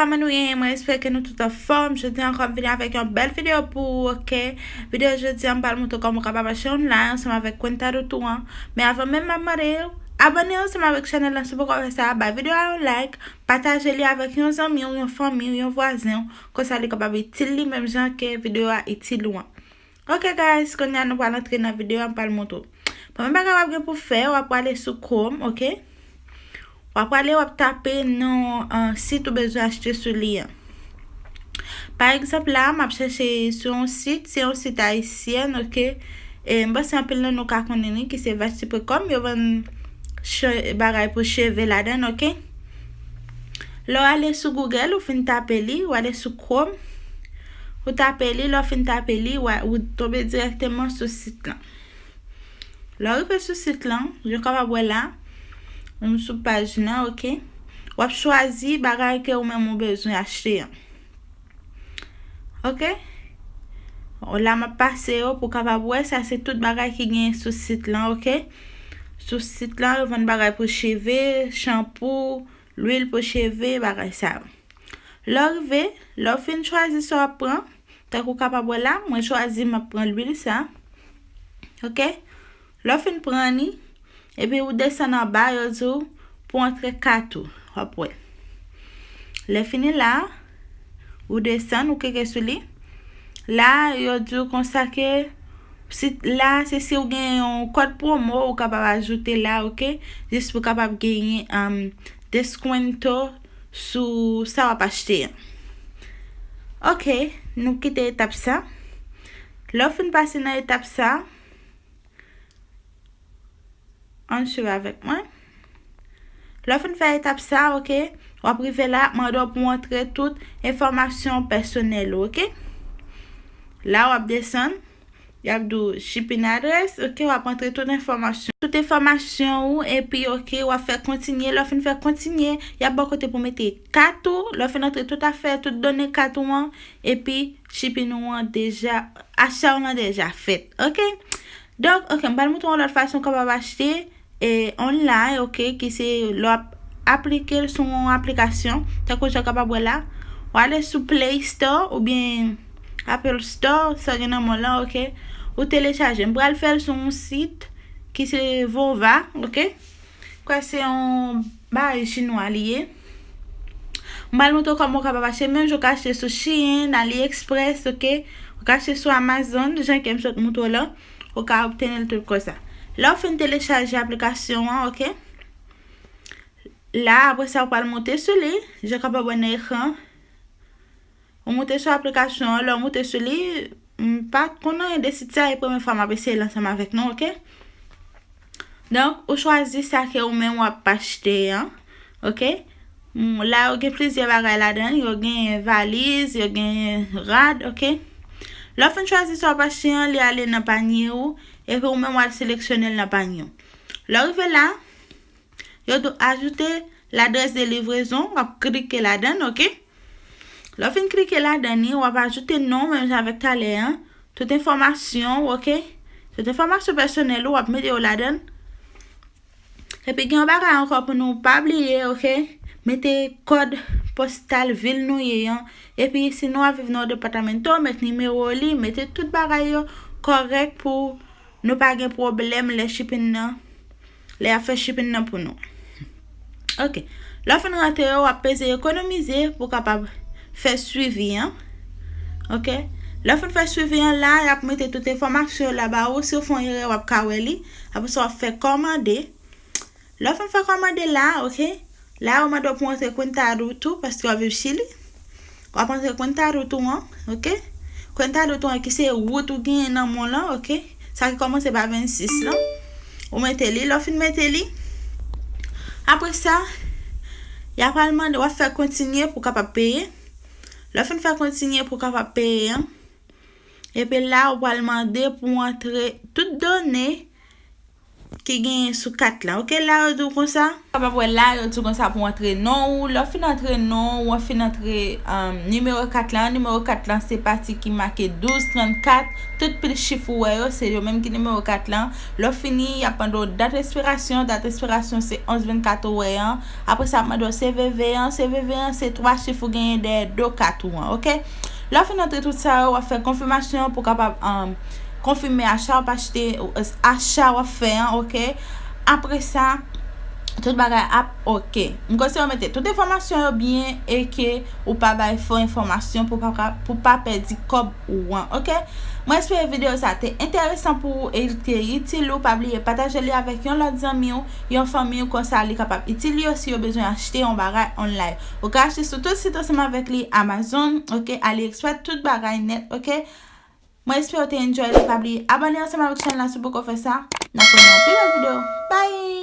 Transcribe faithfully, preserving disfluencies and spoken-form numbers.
Kòman nou ye? Mwen espere ke nou tout anfòm. Jodi a ankò m vini avèk yon bèl videyo pou ou, oke? Videyo jodi a m pral montre w kòman w kapab achte online ansanm avèk Cuenta de Tout an. Men avan menm m ap mande w abòne ansanm avèk chanèl la si w poko fè sa, bay videyo a yon like, pataje li avèk yon zanmi w, yon fanmi w, yon vwazen w, konsa li kapab itil li menm jan ke videyo a itil ou an. Ok guys, kounye a nou pral antre nan videyo a, m pral montre w. Premye bagay w ap gen pou fè, w ap prale sou Chrome, oke? W ap prale, w ap tape non, uh, sit ou bezwen achte sou li an. Pa egzanp la, m ap chèche sou yon sit, se yon sit ayisyen, oke? E m panse anpil nan nou ka konnen li, ki se Vache Suprême, yo vann bagay pou cheve ladan l, oke? Lè w ale sou Google, ou fin tape li, ou ale sou Chrome, ou tape li, lè w fin tape li, ou tonbe dirèkteman sou sit lan. Lè w rive sou sit lan, jan w kapab wè la, m sou paj lan, oke? W ap chwazi bagay ke ou menm ou bezwen achte an. Oke? La m ap pase yo pou w kapab wè, sa se tout bagay ki genyen sou sit lan, oke? Sou sit lan, yo vann bagay pou cheve, chanpou, lwil pou cheve, bagay sa yo. Lè w rive, lè w fin chwazi sa w ap pran, tankou w kapab wè la, mwen chwazi m ap pran lwil sa. Oke? Lè w fin pran li, epi ou desann anba, yo di w pou antre kat ou, w ap wè. Lè fini la, ou desann, ou klike sou li. La, yo di w konsa ke, si, la, se si w gen yon kòd pwomo, ou kapab ajoute la, oke? Jis pou w kapab genyen, um, deskwento sou sa w ap achte an. Oke, nou kite etap sa. Lè w fin pase nan etap sa, ann swiv avèk mwen. Lè w fin fè etap sa, oke, w ap rive la, ap mande w pou w antre tout enfòmasyon pèsonèl ou, oke? La, w ap desann, y ap di w shipping address, oke, w ap antre tout enfòmasyon. Tout enfòmasyon ou, epi, oke, w ap fè kontinye. Lè w fin fè kontinye, y ap ba w kote pou w mete kat ou. Lè w fin antre tout afè, tout done kat ou an, epi shipping ou an deja, acha w lan deja fèt, oke? Donk, oke, m pral montre w yon lòt fason w kapab achte, e, online, oke, ki se lè w ap aplike l sou yon aplikasyon, tankou jan w kapab wè la. W ale sou Play Store oubyen Apple Store, sa w gen nan men w lan, oke? Ou telechaje. M pral fè l sou yon sit ki se Vova, oke? Kwè se yon bagay chinwa li ye. M pral montre w kòman w kapab achte, menm jan w ka achte sou Shein, AliExpress, oke? Ou ka achte sou Amazon, jan ke m sot montre w la. Ou ka obteni l tout konsa. Lè w fin telechaje aplikasyon an, oke? La, apre sa, ou pral monte sou li, jan w kapab wè nan ekran. Ou monte sou aplikasyon an, lè w monte sou li, m pa t konn anyen de sit sa, e premye fwa m ap eseye l ansanm avèk nou, oke? Donk, ou chwazi sa ke ou menm w ap achte an, oke? Mm, la, yo gen plizyè bagay ladan l, yo gen valiz, yo gen rad, oke? Lè w fin chwazi sa w ap achte an, li ale nan panye ou, epi ou menm w al seleksyone l nan panye w. Lè w rive la, yo di w ajoute ladrès de livrezon, w ap klike ladan l, oke? Lè w fin klike ladan li, w ap ajoute non w, menm jan avèk talè an, tout enfòmasyon w, oke? Tout enfòmasyon pèsonèl ou, w ap mete yo ladan l. Epi gen yon bagay ankò pou nou pa bliye, oke? Mete kòd postal vil nou ye an. Epi si nou ap viv nan yon departamento, met nimewo li, mete tout bagay yo kòrèk pou nou pa gen pwoblèm lè shipping nan, lè y ap fè shipping nan pou nou. Oke. Lè w fin rantre yo, w ap peze ekonomize pou w kapab fè swivi an. Oke. Lè w fin fè swivi an la, y ap mete tout enfòmasyon yo la ba ou. Si w fè yon erè, w ap ka wè li. Apre sa, w ap fè kòmande. Lè w fin fè kòmande la, oke. La, yo mande w pou w antre Cuenta de Tout, paske w ap viv Chili. W ap antre Cuenta de Tout an, oke? Cuenta de Tout an ki se wout ou genyen nan men w lan, oke? Sa ki kòmanse pa vennsis lan. Ou mete li, lè w fin mete li. Apre sa, y ap al mande, w ap fè kontinye pou w kapab peye. Lè w fin fè kontinye pou w kapab peye an. Epi la, ou pral mande pou w antre tout done ki genyen sou kat la, oke? La yo di w konsa. Kapab wè la yo di w konsa pou antre non ou. Lè w fin antre non ou, w fin antre um, nimewo kat la. Nimewo kat la se pati ki make douz trannkat. Tout pil chif ou wè yo, se yo menm ki nimewo kat la. Lè w fini, y ap mande w dat ekspirasyon. Dat ekspirasyon se onz vennkat ou wè an. Apre sa, y ap mande w C V V an. C V V an se twa chif ou genyen dèyè do kat ou an, oke? Lè w fin antre tout sa yo, w ap fè konfimasyon pou w kapab um, konfime acha w ap achte, acha w ap fè an, oke? Apre sa, tout bagay ap oke. M konseye w mete tout enfòmasyon yo byen e ke ou pa bay fo enfòmasyon pou pa, pou pa pèdi kòb ou an, oke? Mwen espere videyo sa te enteresan pou ou e li te itil ou. Pa bliye pataje li avèk yon lòt zanmi w, yon fanmi w, konsa li kapab itil yo si yo bezwen achte yon bagay online. Ou ka achte sou tout sit ansanm avèk li, Amazon, oke, AliExpress, tout bagay nèt, oke? Mwen espere w te enjoy li. Pa bliye abòne ansanm avèk chanèl la si w poko fè sa. N ap wè nan yon pi lòt videyo. Bye!